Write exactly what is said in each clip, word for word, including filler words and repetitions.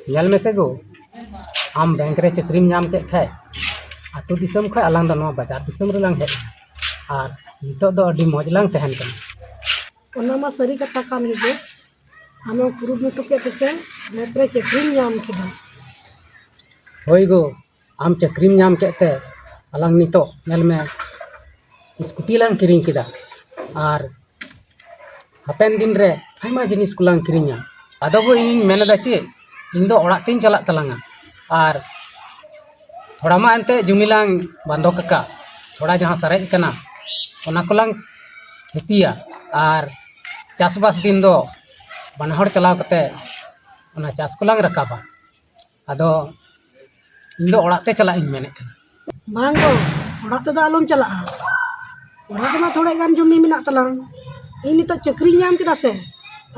ᱧᱮᱞ ᱢᱮᱥᱮ ᱜᱳ, ᱟᱢ ᱵᱮᱝᱠ ᱨᱮ ᱪᱟᱹᱠᱨᱤᱢ ᱧᱟᱢ ᱠᱮᱫ ᱠᱷᱟᱡ, ᱟᱹᱛᱩ ᱫᱤᱥᱚᱢ ᱠᱷᱚᱡ ᱟᱞᱟᱝ ᱫᱚ ᱱᱚᱣᱟ ᱵᱟᱡᱟᱨ ᱫᱤᱥᱚᱢ ᱨᱮᱞᱟᱝ ᱦᱮᱡ ᱮᱱᱟ, ᱟᱨ ᱱᱤᱛᱚᱜ ᱫᱚ ᱟᱹᱰᱤ ᱢᱚᱡᱽ ᱞᱟᱝ ᱛᱟᱦᱮᱱ ᱠᱟᱱᱟ᱾ ᱚᱱᱟ ᱢᱟ ᱥᱟᱹᱨᱤ ᱠᱟᱛᱷᱟ ᱠᱟᱱ ᱜᱮ ᱜᱳ, ᱟᱢᱮᱢ ᱠᱩᱨᱩᱢᱩᱴᱩ ᱠᱮᱫ ᱛᱮ ᱵᱮᱝᱠ ᱨᱮ ᱪᱟᱹᱠᱨᱤᱢ ᱧᱟᱢ ᱠᱮᱫᱟ᱾ ᱦᱳᱭ ᱜᱳ, ᱟᱢ ᱪᱟᱹᱠᱨᱤᱢ ᱧᱟᱢ ᱠᱮᱫ ᱛᱮ ᱟᱞᱟᱝ ᱱᱤᱛᱚᱜ ᱧᱮᱞ ᱢᱮ, ᱥᱠᱩᱴᱤ ᱞᱟᱝ ᱠᱤᱨᱤᱧ ᱠᱮᱫᱟ, ᱟᱨ ᱦᱟᱯᱮᱱ ᱫᱤᱱ ᱨᱮ ᱟᱭᱢᱟ ᱡᱤᱱᱤᱥ ᱠᱚᱞᱟᱝ ᱠᱤᱨᱤᱧᱟ᱾ ᱟᱫᱚ ᱜᱳ, ᱤᱧᱤᱧ ᱢᱮᱱ ᱮᱫᱟ ᱪᱮᱫ, ᱤᱧ ᱫᱚ ᱚᱲᱟᱜ ᱛᱤᱧ ᱪᱟᱞᱟᱜ ᱛᱟᱞᱟᱝᱟ, ᱟᱨ ᱛᱷᱚᱲᱟ ᱢᱟ ᱮᱱᱛᱮᱫ ᱡᱩᱢᱤ ᱞᱟᱝ ᱵᱟᱱᱫᱷᱚᱠ ᱟᱠᱟᱫ, ᱛᱷᱚᱲᱟ ᱡᱟᱦᱟᱸ ᱥᱟᱨᱮᱡ ᱠᱟᱱᱟ ᱚᱱᱟ ᱠᱚᱞᱟᱝ ᱠᱷᱮᱛᱤᱭᱟ, ᱟᱨ ᱪᱟᱥᱵᱟᱥ ᱫᱤᱱ ᱫᱚ ᱵᱟᱱᱟ ᱦᱚᱲ ᱪᱟᱞᱟᱣ ᱠᱟᱛᱮ ᱚᱱᱟ ᱪᱟᱥ ᱠᱚᱞᱟᱝ ᱨᱟᱠᱟᱵᱟ᱾ ᱟᱫᱚ ᱤᱧ ᱫᱚ ᱚᱲᱟᱜ ᱛᱮ ᱪᱟᱞᱟᱜ ᱤᱧ ᱢᱮᱱᱮᱫ ᱠᱟᱱᱟ᱾ ᱵᱟᱝ ᱜᱳ, ᱚᱲᱟᱜ ᱛᱮᱫᱚ ᱟᱞᱚᱢ ᱪᱟᱞᱟᱜᱼᱟ᱾ ᱚᱲᱟᱜ ᱨᱮᱢᱟ ᱛᱷᱚᱲᱟ ᱜᱟᱱ ᱡᱚᱢᱤ ᱢᱮᱱᱟᱜ ᱛᱟᱞᱟᱝ᱾ ᱤᱧ ᱱᱤᱛᱚᱜ ᱪᱟᱹᱠᱨᱤᱧ ᱧᱟᱢ ᱠᱮᱫᱟ ᱥᱮ,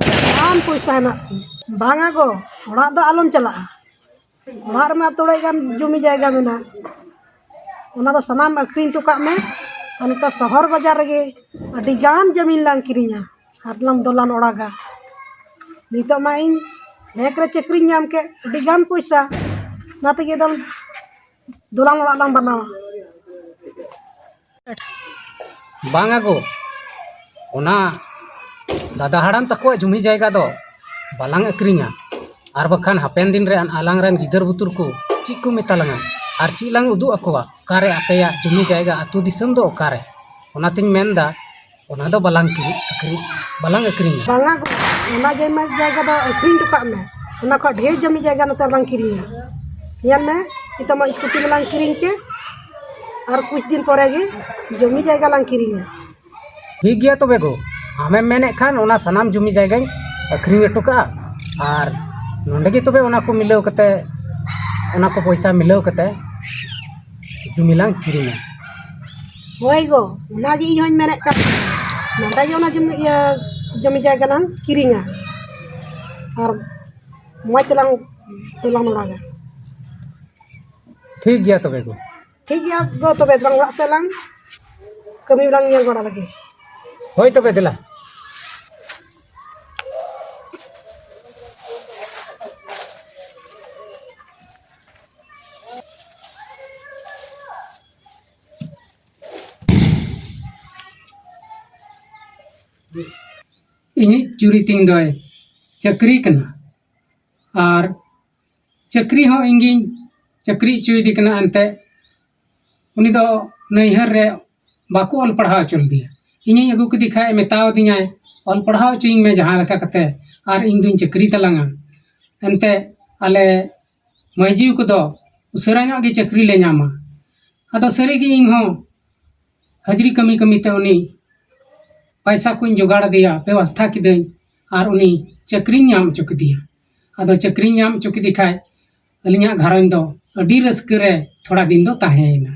ᱟᱹᱰᱤ ᱜᱟᱱ ᱯᱚᱭᱥᱟ ᱦᱮᱱᱟᱜ ᱛᱤᱧᱟ᱾ ᱵᱟᱝᱟ ᱜᱳ, ᱚᱲᱟᱜ ᱫᱚ ᱟᱞᱚᱢ ᱪᱟᱞᱟᱜᱼᱟ᱾ ᱚᱲᱟᱜ ᱨᱮᱢᱟ ᱛᱷᱚᱲᱟ ᱜᱟᱱ ᱡᱚᱢᱤ ᱡᱟᱭᱜᱟ ᱢᱮᱱᱟᱜ, ᱚᱱᱟ ᱫᱚ ᱥᱟᱱᱟᱢ ᱟᱹᱠᱷᱨᱤᱧ ᱦᱚᱴᱚ ᱠᱟᱜ ᱢᱮ᱾ ᱟᱨ ᱱᱚᱛᱮ ᱥᱚᱦᱚᱨ ᱵᱟᱡᱟᱨ ᱨᱮᱜᱮ ᱟᱹᱰᱤ ᱜᱟᱱ ᱡᱚᱢᱤᱱ ᱞᱟᱝ ᱠᱤᱨᱤᱧᱟ ᱟᱨ ᱞᱟᱝ ᱫᱚᱞᱟᱱ ᱚᱲᱟᱜᱟ᱾ ᱱᱤᱛᱚᱜ ᱢᱟ ᱤᱧ ᱵᱮᱝᱠ ᱨᱮ ᱪᱟᱹᱠᱨᱤᱧ ᱧᱟᱢ ᱠᱮᱫ, ᱟᱹᱰᱤ ᱜᱟᱱ ᱯᱚᱭᱥᱟ, ᱚᱱᱟ ᱛᱮᱜᱮ ᱫᱚᱞ-, ᱫᱚᱞᱟᱱ ᱚᱲᱟᱜ ᱞᱟᱝ ᱵᱮᱱᱟᱣᱟ᱾ ᱵᱟᱝᱟ ᱜᱳ, ᱚᱱᱟ ᱫᱟᱫᱟ ᱦᱟᱲᱟᱢ ᱛᱟᱠᱚᱣᱟᱜ ᱡᱩᱢᱤ ᱡᱟᱭᱜᱟ ᱫᱚ ᱵᱟᱞᱟᱝ ᱟᱹᱠᱷᱨᱤᱧᱟ, ᱟᱨ ᱵᱟᱠᱷᱟᱱ ᱦᱟᱯᱮᱱ ᱫᱤᱱ ᱨᱮ ᱟᱞᱟᱝ ᱨᱮᱱ ᱜᱤᱫᱟᱹᱨ ᱵᱩᱛᱩᱨ ᱠᱚ ᱪᱮᱫ ᱠᱚ ᱢᱮᱛᱟ ᱞᱟᱝᱟ ᱟᱨ ᱪᱮᱫ ᱞᱟᱝ ᱩᱫᱩᱜ ᱟᱠᱚᱣᱟ, ᱚᱠᱟᱨᱮ ᱟᱯᱮᱭᱟᱜ ᱡᱩᱢᱤ ᱡᱟᱭᱜᱟ, ᱟᱹᱛᱩ ᱫᱤᱥᱚᱢ ᱫᱚ ᱚᱠᱟᱨᱮ? ᱚᱱᱟᱛᱤᱧ ᱢᱮᱱᱫᱟ, ᱚᱱᱟ ᱫᱚ ᱵᱟᱞᱟᱝ ᱠᱤᱨᱤᱧ ᱟᱹᱠᱷᱨᱤᱧ, ᱵᱟᱞᱟᱝ ᱟᱹᱠᱷᱨᱤᱧᱟ᱾ ᱵᱟᱝᱟ ᱜᱳ, ᱚᱱᱟ ᱡᱚᱢᱤ ᱡᱟᱭᱜᱟ ᱫᱚ ᱟᱹᱠᱷᱨᱤᱧ ᱦᱚᱴᱚ ᱠᱟᱜ ᱢᱮ, ᱚᱱᱟ ᱠᱷᱚᱱ ᱰᱷᱮᱨ ᱡᱚᱢᱤ ᱡᱟᱭᱜᱟ ᱱᱚᱛᱮ ᱨᱮᱞᱟᱝ ᱠᱤᱨᱤᱧᱟ᱾ ᱧᱮᱞ ᱢᱮ, ᱱᱤᱛᱚᱜ ᱢᱟ ᱥᱠᱩᱴᱤ ᱢᱟᱞᱟᱝ ᱠᱤᱨᱤᱧ ᱠᱮᱫ, ᱟᱨ ᱠᱩᱪ ᱫᱤᱱ ᱯᱚᱨᱮ ᱜᱮ ᱡᱚᱢᱤ ᱡᱟᱭᱜᱟ ᱞᱟᱝ ᱠᱤᱨᱤᱧᱟ᱾ ᱴᱷᱤᱠ ᱜᱮᱭᱟ ᱛᱚᱵᱮ ᱜᱳ, ᱟᱢᱮᱢ ᱢᱮᱱᱮᱫ ᱠᱷᱟᱱ ᱚᱱᱟ ᱥᱟᱱᱟᱢ ᱡᱩᱢᱤ ᱡᱟᱭᱜᱟᱧ ᱟᱹᱠᱷᱨᱤᱧ ᱦᱚᱴᱚ ᱠᱟᱜᱼᱟ, ᱟᱨ ᱱᱚᱸᱰᱮ ᱜᱮ ᱛᱚᱵᱮ ᱚᱱᱟ ᱠᱚ ᱢᱤᱞᱟᱹᱣ ᱠᱟᱛᱮ, ᱚᱱᱟ ᱠᱚ ᱯᱚᱭᱥᱟ ᱢᱤᱞᱟᱹᱣ ᱠᱟᱛᱮ ᱡᱩᱢᱤ ᱞᱟᱝ ᱠᱤᱨᱤᱧᱟ᱾ ᱦᱳᱭ ᱜᱳ, ᱚᱱᱟᱜᱮ ᱤᱧ ᱦᱚᱧ ᱢᱮᱱᱮᱫ ᱠᱟᱱ, ᱱᱚᱸᱰᱮ ᱜᱮ ᱚᱱᱟ ᱡᱩᱢᱤ, ᱤᱭᱟᱹ, ᱡᱚᱢᱤ ᱡᱟᱭᱜᱟ ᱞᱟᱝ ᱠᱤᱨᱤᱧᱟ ᱟᱨ ᱢᱚᱡᱽ ᱛᱮᱞᱟᱝ, ᱛᱮᱞᱟᱝ ᱚᱲᱟᱜᱟ᱾ ᱴᱷᱤᱠ ᱜᱮᱭᱟ ᱛᱚᱵᱮ ᱜᱳ᱾ ᱴᱷᱤᱠ ᱜᱮᱭᱟ ᱜᱳ, ᱛᱚᱵᱮ ᱫᱮᱞᱟᱝ ᱚᱲᱟᱜ ᱥᱮᱫ ᱞᱟᱝ ᱠᱟᱹᱢᱤ ᱞᱟᱝ ᱧᱮᱞ ᱵᱟᱲᱟ ᱞᱮᱜᱮ᱾ ᱦᱳᱭ ᱛᱚᱵᱮ ᱫᱮᱞᱟ᱾ ᱤᱧᱤᱡ ᱡᱩᱨᱤ ᱛᱤᱧ ᱫᱚᱭ ᱪᱟᱹᱠᱨᱤ ᱠᱟᱱᱟ᱾ ᱟᱨ ᱪᱟᱹᱠᱨᱤ ᱦᱚᱸ ᱤᱧ ᱜᱤᱧ ᱪᱟᱹᱠᱨᱤ ᱦᱚᱪᱚᱭᱮᱫᱮ ᱠᱟᱱᱟ᱾ ᱮᱱᱛᱮ ᱩᱱᱤ ᱫᱚ ᱱᱟᱹᱭᱦᱟᱹᱨ ᱨᱮ ᱵᱟᱠᱚ ᱚᱞ ᱯᱟᱲᱦᱟᱣ ᱦᱚᱪᱚ ᱞᱮᱫᱮᱭᱟ᱾ ᱤᱧᱤᱧ ᱟᱹᱜᱩ ᱠᱮᱫᱮ ᱠᱷᱟᱡ ᱢᱮᱛᱟᱣ ᱫᱤᱧᱟᱭ, "ᱚᱞ ᱯᱟᱲᱦᱟᱣ ᱦᱚᱪᱚᱭᱤᱧ ᱢᱮ ᱡᱟᱦᱟᱸ ᱞᱮᱠᱟ ᱠᱟᱛᱮ, ᱟᱨ ᱤᱧ ᱫᱩᱧ ᱪᱟᱹᱠᱨᱤ ᱛᱟᱞᱟᱝᱟ᱾" ᱮᱱᱛᱮ ᱟᱞᱮ ᱢᱟᱹᱭᱡᱩ ᱠᱚᱫᱚ ᱩᱥᱟᱹᱨᱟ ᱧᱚᱜ ᱜᱮ ᱪᱟᱹᱠᱨᱤ ᱞᱮ ᱧᱟᱢᱟ᱾ ᱟᱫᱚ ᱥᱟᱹᱨᱤᱜᱮ ᱤᱧ ᱦᱚᱸ ᱦᱟᱡᱽᱨᱤ ᱠᱟᱹᱢᱤ ᱠᱟᱹᱢᱤ ᱛᱮ ᱩᱱᱤ ᱯᱟᱭᱥᱟ ᱠᱚᱧ ᱡᱚᱜᱟᱲ ᱟᱫᱮᱭᱟ, ᱵᱮᱵᱚᱥᱛᱷᱟ ᱠᱤᱫᱟᱹᱧ, ᱟᱨ ᱩᱱᱤ ᱪᱟᱹᱠᱨᱤᱧ ᱧᱟᱢ ᱦᱚᱪᱚ ᱠᱮᱫᱮᱭᱟ᱾ ᱟᱫᱚ ᱪᱟᱹᱠᱨᱤᱧ ᱧᱟᱢ ᱦᱚᱪᱚ ᱠᱮᱫᱮ ᱠᱷᱟᱡ ᱟᱹᱞᱤᱧᱟᱜ ᱜᱷᱟᱨᱚᱸᱡᱽ ᱫᱚ ᱟᱹᱰᱤ ᱨᱟᱹᱥᱠᱟᱹ ᱨᱮ ᱛᱷᱚᱲᱟ ᱫᱤᱱ ᱫᱚ ᱛᱟᱦᱮᱸᱭᱮᱱᱟ᱾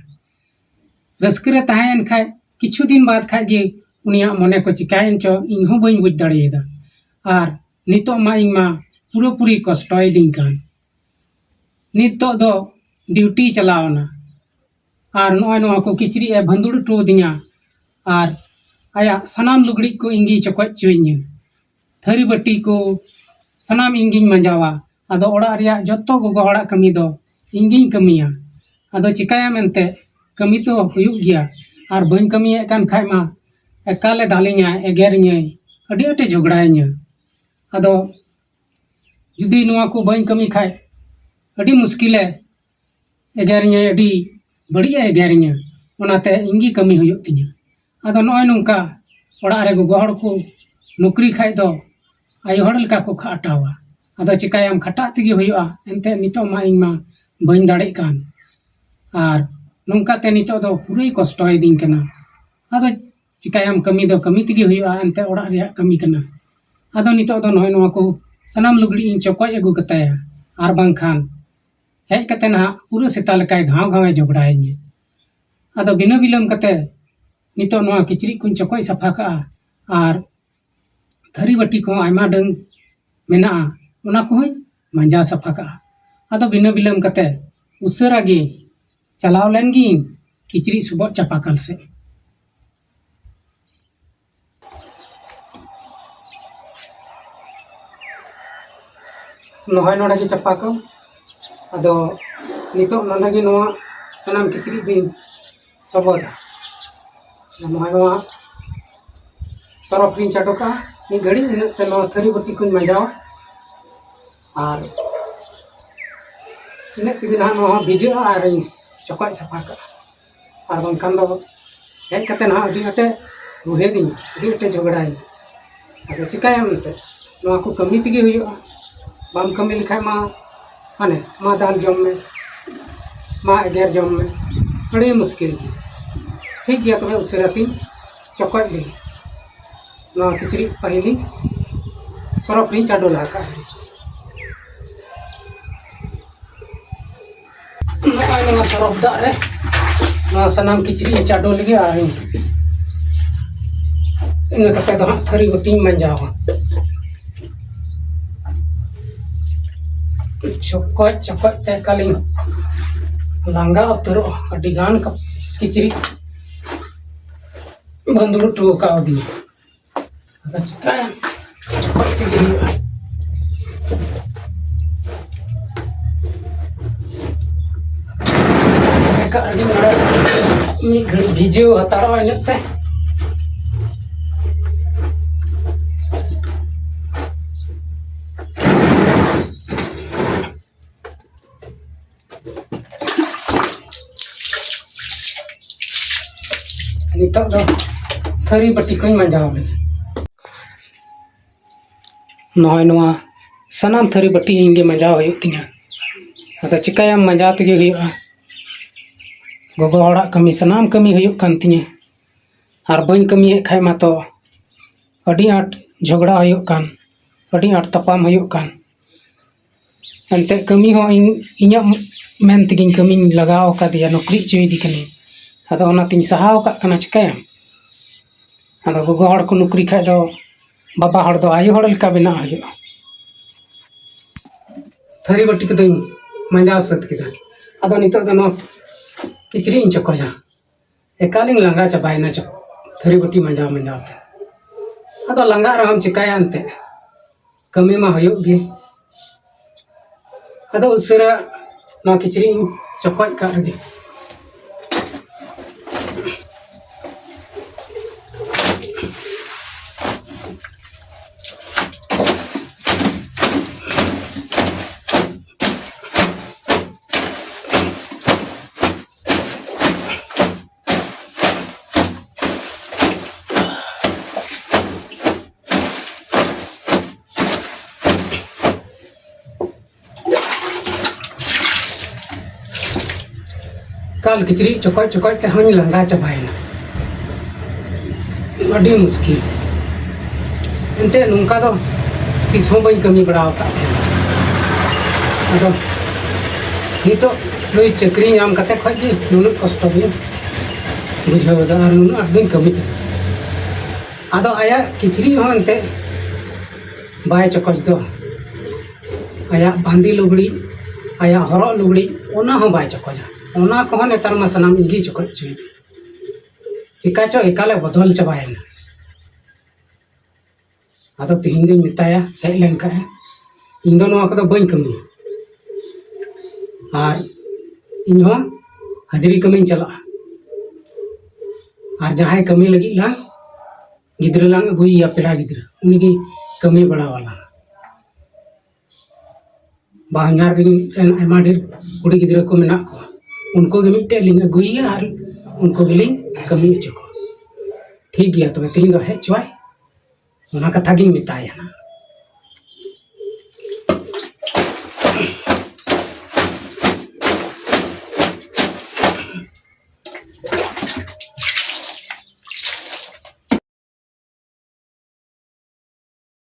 ᱨᱟᱹᱥᱠᱟᱹ ᱨᱮ ᱛᱟᱦᱮᱸᱭᱮᱱ ᱠᱷᱟᱡ ᱠᱤᱪᱷᱩ ᱫᱤᱱ ᱵᱟᱫ ᱠᱷᱟᱡ ᱜᱮ ᱩᱱᱤᱭᱟᱜ ᱢᱚᱱᱮ ᱠᱚ ᱪᱤᱠᱟᱭᱮᱱ ᱪᱚ ᱤᱧ ᱦᱚᱸ ᱵᱟᱹᱧ ᱵᱩᱡᱽ ᱫᱟᱲᱮᱭᱟᱫᱟ᱾ ᱟᱨ ᱱᱤᱛᱚᱜ ᱢᱟ ᱤᱧ ᱢᱟ ᱯᱩᱨᱟᱹᱯᱩᱨᱤ ᱠᱚᱥᱴᱚᱭᱮᱫᱤᱧ ᱠᱟᱱ᱾ ᱱᱤᱛᱚᱜ ᱫᱚ ᱰᱤᱭᱩᱴᱤ ᱪᱟᱞᱟᱣ ᱮᱱᱟ, ᱟᱨ ᱱᱚᱜᱼᱚᱭ ᱱᱚᱣᱟ ᱠᱚ ᱠᱤᱪᱨᱤᱡ ᱮ ᱵᱷᱟᱺᱫᱩᱲ ᱦᱚᱴᱚ ᱟᱹᱫᱤᱧᱟ, ᱟᱨ ᱟᱭᱟᱜ ᱥᱟᱱᱟᱢ ᱞᱩᱜᱽᱲᱤᱡ ᱠᱚ ᱤᱧ ᱜᱮᱭ ᱪᱚᱠᱚᱡ ᱦᱚᱪᱚᱭᱤᱧᱟᱹ᱾ ᱛᱷᱟᱹᱨᱤ ᱵᱟᱹᱴᱤ ᱠᱚ ᱥᱟᱱᱟᱢ ᱤᱧ ᱜᱤᱧ ᱢᱟᱸᱡᱟᱣᱟ᱾ ᱟᱫᱚ ᱚᱲᱟᱜ ᱨᱮᱭᱟᱜ ᱡᱚᱛᱚ ᱜᱚᱜᱚ ᱦᱚᱲᱟᱜ ᱠᱟᱹᱢᱤ ᱫᱚ ᱤᱧ ᱜᱤᱧ ᱠᱟᱹᱢᱤᱭᱟ᱾ ᱟᱫᱚ ᱪᱤᱠᱟᱹᱭᱟᱢ ᱮᱱᱛᱮ, ᱠᱟᱹᱢᱤ ᱛᱚ ᱦᱩᱭᱩᱜ ᱜᱮᱭᱟ, ᱟᱨ ᱵᱟᱹᱧ ᱠᱟᱹᱢᱤᱭᱮᱫ ᱠᱟᱱ ᱠᱷᱟᱡ ᱢᱟ ᱮᱠᱟᱞᱮ ᱫᱟᱞᱤᱧᱟ, ᱮᱜᱮᱨᱤᱧᱟᱹᱭ, ᱟᱹᱰᱤ ᱟᱸᱴᱮ ᱡᱷᱚᱜᱽᱲᱟᱭᱤᱧᱟᱹ᱾ ᱟᱫᱚ ᱡᱩᱫᱤ ᱱᱚᱣᱟ ᱠᱚ ᱵᱟᱹᱧ ᱠᱟᱹᱢᱤ ᱠᱷᱟᱡ ᱟᱹᱰᱤ ᱢᱩᱥᱠᱤᱞᱮ ᱮᱜᱮᱨᱤᱧᱟᱹ, ᱟᱹᱰᱤ ᱵᱟᱹᱲᱤᱡ ᱮ ᱮᱜᱮᱨᱤᱧᱟᱹ᱾ ᱚᱱᱟᱛᱮ ᱤᱧ ᱜᱮ ᱠᱟᱹᱢᱤ ᱦᱩᱭᱩᱜ ᱛᱤᱧᱟᱹ᱾ ᱟᱫᱚ ᱱᱚᱜᱼᱚᱭ ᱱᱚᱝᱠᱟ ᱚᱲᱟᱜ ᱨᱮ ᱜᱚᱜᱚ ᱦᱚᱲ ᱠᱚ ᱱᱚᱠᱨᱤ ᱠᱷᱟᱡ ᱫᱚ ᱟᱭᱳ ᱦᱚᱲ ᱞᱮᱠᱟ ᱠᱚ ᱠᱷᱟᱴᱟᱣᱟ᱾ ᱟᱫᱚ ᱪᱤᱠᱟᱹᱭᱟᱢ, ᱠᱷᱟᱴᱟᱜ ᱛᱮᱜᱮ ᱦᱩᱭᱩᱜᱼᱟ᱾ ᱮᱱᱛᱮ ᱱᱤᱛᱚᱜ ᱢᱟ ᱤᱧ ᱢᱟ ᱵᱟᱹᱧ ᱫᱟᱲᱮᱜ ᱠᱟᱱ, ᱟᱨ ᱱᱚᱝᱠᱟᱛᱮ ᱱᱤᱛᱚᱜ ᱫᱚ ᱯᱩᱨᱟᱹᱭ ᱠᱚᱥᱴᱚᱭᱮᱫᱤᱧ ᱠᱟᱱᱟ᱾ ᱟᱫᱚ ᱪᱤᱠᱟᱹᱭᱟᱢ, ᱠᱟᱹᱢᱤ ᱫᱚ ᱠᱟᱹᱢᱤ ᱛᱮᱜᱮ ᱦᱩᱭᱩᱜᱼᱟ, ᱮᱱᱛᱮ ᱚᱲᱟᱜ ᱨᱮᱭᱟᱜ ᱠᱟᱹᱢᱤ ᱠᱟᱱᱟ᱾ ᱟᱫᱚ ᱱᱤᱛᱚᱜ ᱫᱚ ᱱᱚᱜᱼᱚᱭ ᱱᱚᱣᱟ ᱠᱚ ᱥᱟᱱᱟᱢ ᱞᱩᱜᱽᱲᱤᱡ ᱤᱧ ᱪᱚᱠᱚᱡ ᱟᱹᱜᱩ ᱠᱟᱛᱟᱭᱟ, ᱟᱨ ᱵᱟᱝᱠᱷᱟᱱ ᱦᱮᱡ ᱠᱟᱛᱮ ᱱᱟᱦᱟᱜ ᱯᱩᱨᱟᱹ ᱥᱮᱛᱟ ᱞᱮᱠᱟᱭ ᱜᱷᱟᱣ ᱜᱷᱟᱣᱮ ᱡᱷᱚᱜᱽᱲᱟᱭᱤᱧᱟᱹ᱾ ᱟᱫᱚ ᱵᱤᱱᱟᱹ ᱵᱤᱞᱚᱢ ᱠᱟᱛᱮ ᱱᱤᱛᱚᱜ ᱱᱚᱣᱟ ᱠᱤᱪᱨᱤᱡ ᱠᱚᱧ ᱪᱚᱠᱚᱡ ᱥᱟᱯᱷᱟ ᱠᱟᱜᱼᱟ, ᱟᱨ ᱛᱷᱟᱹᱨᱤ ᱵᱟᱹᱴᱤ ᱠᱚᱦᱚᱸ ᱟᱭᱢᱟ ᱰᱟᱹᱝ ᱢᱮᱱᱟᱜᱼᱟ, ᱚᱱᱟ ᱠᱚᱦᱚᱸᱧ ᱢᱟᱸᱡᱟᱣ ᱥᱟᱯᱷᱟ ᱠᱟᱜᱼᱟ᱾ ᱟᱫᱚ ᱵᱤᱱᱟᱹ ᱵᱤᱞᱚᱢ ᱠᱟᱛᱮ ᱩᱥᱟᱹᱨᱟ ᱜᱮ ᱪᱟᱞᱟᱣ ᱞᱮᱱ ᱜᱤᱧ ᱠᱤᱪᱨᱤᱡ ᱥᱚᱵᱚᱫ ᱪᱟᱯᱟᱠᱟᱞ ᱥᱮᱫ᱾ ᱱᱚᱜᱼᱚᱭ ᱱᱚᱰᱮ ᱜᱮ ᱪᱟᱯᱟᱠᱟᱞ᱾ ᱟᱫᱚ ᱱᱤᱛᱚᱜ ᱱᱚᱰᱮ ᱜᱮ ᱱᱚᱣᱟ ᱥᱟᱱᱟᱢ ᱠᱤᱪᱨᱤᱡ ᱵᱤᱱ ᱥᱚᱵᱚᱫᱟ᱾ ᱱᱚᱜᱼᱚᱭ ᱱᱚᱣᱟ ᱥᱚᱨᱚᱯᱷ ᱞᱤᱧ ᱪᱟᱰᱚ ᱠᱟᱜᱼᱟ᱾ ᱢᱤᱫ ᱜᱷᱟᱹᱲᱤᱡ ᱤᱱᱟᱹᱜ ᱛᱮ ᱱᱚᱣᱟ ᱛᱷᱟᱹᱨᱤ ᱵᱟᱹᱴᱤ ᱠᱚᱧ ᱢᱟᱸᱡᱟᱣᱟ᱾ ᱟᱨ ᱤᱱᱟᱹᱜ ᱛᱮᱜᱮ ᱱᱟᱦᱟᱜ ᱱᱚᱣᱟ ᱦᱚᱸ ᱵᱷᱤᱡᱟᱹᱜᱼᱟ ᱟᱨᱤᱧ ᱪᱚᱠᱚᱡ ᱥᱟᱯᱷᱟ ᱠᱟᱜᱼᱟ᱾ ᱟᱨ ᱵᱟᱝᱠᱷᱟᱱ ᱫᱚ ᱦᱮᱡ ᱠᱟᱛᱮ ᱱᱟᱦᱟᱜ ᱟᱹᱰᱤ ᱟᱸᱴᱮ ᱨᱩᱦᱮᱫᱤᱧᱟ, ᱟᱹᱰᱤ ᱟᱸᱴᱮ ᱡᱷᱚᱜᱽᱲᱟᱭᱤᱧᱟ᱾ ᱟᱫᱚ ᱪᱤᱠᱟᱹᱭᱟᱢ ᱮᱱᱛᱮᱫ? ᱱᱚᱣᱟ ᱠᱚ ᱠᱟᱹᱢᱤ ᱛᱮᱜᱮ ᱦᱩᱭᱩᱜᱼᱟ᱾ ᱵᱟᱢ ᱠᱟᱹᱢᱤ ᱞᱮᱠᱷᱟᱡ ᱢᱟ ᱦᱟᱱᱮ ᱢᱟ ᱫᱟᱞ ᱡᱚᱢ ᱢᱮ, ᱢᱟ ᱮᱜᱮᱨ ᱡᱚᱢ ᱢᱮ, ᱟᱹᱰᱤ ᱢᱩᱥᱠᱤᱞ ᱜᱮ᱾ ᱴᱷᱤᱠ ᱜᱮᱭᱟ, ᱛᱚᱵᱮ ᱩᱥᱟᱹᱨᱟ ᱛᱤᱧ ᱪᱚᱠᱚᱡ ᱞᱮᱜᱮ᱾ ᱱᱚᱣᱟ ᱠᱤᱪᱨᱤᱡ ᱯᱟᱹᱦᱤᱞᱤᱧ ᱥᱚᱨᱚᱯ ᱨᱤᱧ ᱪᱟᱰᱚ ᱞᱟᱦᱟ ᱠᱟᱜᱼᱟ᱾ ᱱᱚᱜᱼᱚᱭ ᱱᱚᱣᱟ ᱥᱚᱨᱚᱯ ᱫᱟᱜ ᱨᱮ ᱱᱚᱣᱟ ᱥᱟᱱᱟᱢ ᱠᱤᱪᱨᱤᱡ ᱤᱧ ᱪᱟᱰᱚ ᱞᱮᱜᱮ ᱟᱨ ᱤᱧ ᱤᱱᱟᱹ ᱠᱟᱛᱮ ᱫᱚ ᱦᱟᱸᱜ ᱛᱷᱟᱹᱨᱤ ᱵᱟᱹᱴᱤᱧ ᱢᱟᱸᱡᱟᱣᱟ᱾ ᱪᱚᱠᱚᱡ ᱪᱚᱠᱚᱡ ᱛᱮ ᱮᱠᱟᱞᱤᱧ ᱞᱟᱸᱜᱟ ᱩᱛᱟᱹᱨᱚᱜᱼᱟ᱾ ᱟᱹᱰᱤ ᱜᱟᱱ ᱠᱤᱪᱨᱤᱡ ᱵᱷᱟᱹᱱᱫᱩᱲ ᱦᱚᱴᱚ ᱟᱠᱟᱣᱫᱤᱧᱟ᱾ ᱟᱫᱚ ᱪᱤᱠᱟᱹᱭᱟᱢ? ᱪᱚᱠᱚᱡ ᱛᱮᱜᱮ ᱦᱩᱭᱩᱜᱼᱟ᱾ ᱮᱠᱟᱞ ᱟᱹᱰᱤ ᱢᱟᱨᱟᱝ ᱢᱤᱫ ᱜᱷᱟᱹᱲᱤᱡ ᱵᱷᱤᱡᱟᱹᱣ ᱦᱟᱛᱟᱲᱚᱜᱼᱟ ᱤᱱᱟᱹᱜ ᱛᱮ᱾ ᱱᱤᱛᱚᱜ ᱫᱚ ᱛᱷᱟᱹᱨᱤ ᱵᱟᱹᱴᱤ ᱠᱚᱧ ᱢᱟᱸᱡᱟᱣ ᱞᱮᱜᱮ᱾ ᱱᱚᱜᱼᱚᱭ ᱱᱚᱣᱟ ᱥᱟᱱᱟᱢ ᱛᱷᱟᱹᱨᱤ ᱵᱟᱹᱴᱤ ᱤᱧ ᱜᱮ ᱢᱟᱸᱡᱟᱣ ᱦᱩᱭᱩᱜ ᱛᱤᱧᱟᱹ᱾ ᱟᱫᱚ ᱪᱤᱠᱟᱹᱭᱟᱢ, ᱢᱟᱸᱡᱟᱣ ᱛᱮᱜᱮ ᱦᱩᱭᱩᱜᱼᱟ᱾ ᱜᱚᱜᱚ ᱦᱚᱲᱟᱜ ᱠᱟᱹᱢᱤ, ᱥᱟᱱᱟᱢ ᱠᱟᱹᱢᱤ ᱦᱩᱭᱩᱜ ᱠᱟᱱ ᱛᱤᱧᱟᱹ᱾ ᱟᱨ ᱵᱟᱹᱧ ᱠᱟᱹᱢᱤᱭᱮᱫ ᱠᱷᱟᱡ ᱢᱟᱛᱚ ᱟᱹᱰᱤ ᱟᱸᱴ ᱡᱷᱚᱜᱽᱲᱟ ᱦᱩᱭᱩᱜ ᱠᱟᱱ, ᱟᱹᱰᱤ ᱟᱸᱴ ᱛᱟᱯᱟᱢ ᱦᱩᱭᱩᱜ ᱠᱟᱱ᱾ ᱮᱱᱛᱮᱫ ᱠᱟᱹᱢᱤ ᱦᱚᱸ ᱤᱧ, ᱤᱧᱟᱹᱜ ᱢᱮᱱ ᱛᱮᱜᱮᱧ ᱠᱟᱹᱢᱤᱧ ᱞᱟᱜᱟᱣ ᱟᱠᱟᱫᱮᱭᱟ, ᱱᱚᱠᱨᱤ ᱦᱚᱪᱚᱭᱮᱫᱮ ᱠᱟᱹᱱᱟᱹᱧ᱾ ᱟᱫᱚ ᱚᱱᱟᱛᱤᱧ ᱥᱟᱦᱟᱣ ᱠᱟᱜ ᱠᱟᱱᱟ, ᱪᱤᱠᱟᱹᱭᱟᱢ? ᱟᱫᱚ ᱜᱚᱜᱚ ᱦᱚᱲ ᱠᱚ ᱱᱚᱠᱨᱤ ᱠᱷᱟᱡ ᱫᱚ ᱵᱟᱵᱟ ᱦᱚᱲ ᱫᱚ ᱟᱭᱳ ᱦᱚᱲ ᱞᱮᱠᱟ ᱵᱮᱱᱟᱜ ᱦᱩᱭᱩᱜᱼᱟ᱾ ᱛᱷᱟᱹᱨᱤ ᱵᱟᱹᱴᱤ ᱠᱚᱫᱚᱧ ᱢᱟᱸᱡᱟᱣ ᱥᱟᱹᱛ ᱠᱮᱫᱟ᱾ ᱟᱫᱚ ᱱᱤᱛᱚᱜ ᱫᱚ ᱱᱚᱣᱟ ᱠᱤᱪᱨᱤᱡ ᱤᱧ ᱪᱚᱠᱚᱡᱟ᱾ ᱮᱠᱟᱞᱤᱧ ᱞᱟᱸᱜᱟ ᱪᱟᱵᱟᱭᱮᱱᱟ ᱪᱚ, ᱛᱷᱟᱹᱨᱤ ᱵᱟᱹᱴᱤ ᱢᱟᱸᱡᱟᱣ ᱢᱟᱸᱡᱟᱣ ᱛᱮ᱾ ᱟᱫᱚ ᱞᱟᱸᱜᱟ ᱨᱮᱦᱚᱸᱢ ᱪᱤᱠᱟᱹᱭᱟ ᱮᱱᱛᱮᱫ, ᱠᱟᱹᱢᱤ ᱢᱟ ᱦᱩᱭᱩᱜ ᱜᱮ᱾ ᱟᱫᱚ ᱩᱥᱟᱹᱨᱟ ᱱᱚᱣᱟ ᱠᱤᱪᱨᱤᱡ ᱤᱧ ᱪᱚᱠᱚᱡ ᱠᱟᱜ ᱨᱮᱜᱮ᱾ ᱠᱤᱪᱨᱤᱡ ᱪᱚᱠᱚᱡ ᱪᱚᱠᱚᱡ ᱛᱮᱦᱚᱸᱧ ᱞᱟᱸᱜᱟ ᱪᱟᱵᱟᱭᱮᱱᱟ᱾ ᱟᱹᱰᱤ ᱢᱩᱥᱠᱤᱞ᱾ ᱮᱱᱛᱮ ᱱᱚᱝᱠᱟ ᱫᱚ ᱛᱤᱥ ᱦᱚᱸ ᱵᱟᱹᱧ ᱠᱟᱹᱢᱤ ᱵᱟᱲᱟ ᱟᱠᱟᱫ ᱛᱟᱦᱮᱸᱱᱟ᱾ ᱟᱫᱚ ᱱᱤᱛᱚᱜ ᱱᱩᱭ ᱪᱟᱹᱠᱨᱤ ᱧᱟᱢ ᱠᱟᱛᱮ ᱠᱷᱚᱡ ᱜᱮ ᱱᱩᱱᱟᱹᱜ ᱠᱚᱥᱴᱚ ᱫᱚᱧ ᱵᱩᱡᱷᱟᱹᱣ ᱮᱫᱟ ᱟᱨ ᱱᱩᱱᱟᱹᱜ ᱟᱸᱴ ᱫᱚᱧ ᱠᱟᱹᱢᱤ ᱠᱟᱱᱟ᱾ ᱟᱫᱚ ᱟᱭᱟᱜ ᱠᱤᱪᱨᱤᱡ ᱦᱚᱸ ᱮᱱᱛᱮ ᱵᱟᱭ ᱪᱚᱠᱚᱡ ᱫᱚ, ᱟᱭᱟᱜ ᱵᱟᱸᱫᱮ ᱞᱩᱜᱽᱲᱤᱡ, ᱟᱭᱟᱜ ᱦᱚᱨᱚᱜ ᱞᱩᱜᱽᱲᱤᱡ, ᱚᱱᱟ ᱦᱚᱸ ᱵᱟᱭ ᱪᱚᱠᱚᱡᱟ᱾ ᱚᱱᱟ ᱠᱚᱦᱚᱸ ᱱᱮᱛᱟᱨ ᱢᱟ ᱥᱟᱱᱟᱢ ᱤᱧ ᱜᱮ ᱪᱚᱠᱚᱡ ᱦᱚᱪᱚᱭᱮᱫ᱾ ᱪᱤᱠᱟ ᱪᱚ ᱮᱠᱟᱞᱮ ᱵᱚᱫᱚᱞ ᱪᱟᱵᱟᱭᱮᱱᱟ᱾ ᱟᱫᱚ ᱛᱤᱦᱤᱧ ᱫᱚᱧ ᱢᱮᱛᱟᱭᱟ, ᱦᱮᱡ ᱞᱮᱱ ᱠᱷᱟᱡ ᱮ, ᱤᱧ ᱫᱚ ᱱᱚᱣᱟ ᱠᱚᱫᱚ ᱵᱟᱹᱧ ᱠᱟᱹᱢᱤᱭᱟ᱾ ᱟᱨ ᱤᱧ ᱦᱚᱸ ᱦᱟᱡᱽᱨᱤ ᱠᱟᱹᱢᱤᱧ ᱪᱟᱞᱟᱜᱼᱟ᱾ ᱟᱨ ᱡᱟᱦᱟᱸᱭ ᱠᱟᱹᱢᱤ ᱞᱟᱹᱜᱤᱫ ᱞᱟᱝ ᱜᱤᱫᱽᱨᱟᱹ ᱞᱟᱝ ᱟᱹᱜᱩᱭᱮᱭᱟ, ᱯᱮᱲᱟ ᱜᱤᱫᱽᱨᱟᱹ, ᱩᱱᱤᱜᱮ ᱠᱟᱹᱢᱤ ᱵᱟᱲᱟ ᱟᱞᱟᱝ᱾ ᱵᱟᱦᱧᱟᱨ ᱨᱮᱱ ᱟᱭᱢᱟ ᱰᱷᱮᱨ ᱠᱩᱲᱤ ᱜᱤᱫᱽᱨᱟᱹ ᱠᱚ ᱢᱮᱱᱟᱜ ᱠᱚᱣᱟ, ᱩᱱᱠᱩ ᱜᱮ ᱢᱤᱫᱴᱮᱡ ᱞᱤᱧ ᱟᱹᱜᱩᱭᱮᱭᱟ ᱟᱨ ᱩᱱᱠᱩ ᱜᱮᱞᱤᱧ ᱠᱟᱹᱢᱤ ᱦᱚᱪᱚ ᱠᱚᱣᱟ᱾ ᱴᱷᱤᱠ ᱜᱮᱭᱟ, ᱛᱚᱵᱮ ᱛᱮᱦᱮᱧ ᱫᱚ ᱦᱮᱡ ᱦᱚᱪᱚᱣᱟᱭ, ᱚᱱᱟ ᱠᱟᱛᱷᱟ ᱜᱤᱧ ᱢᱮᱛᱟᱭᱟ ᱱᱟᱜ᱾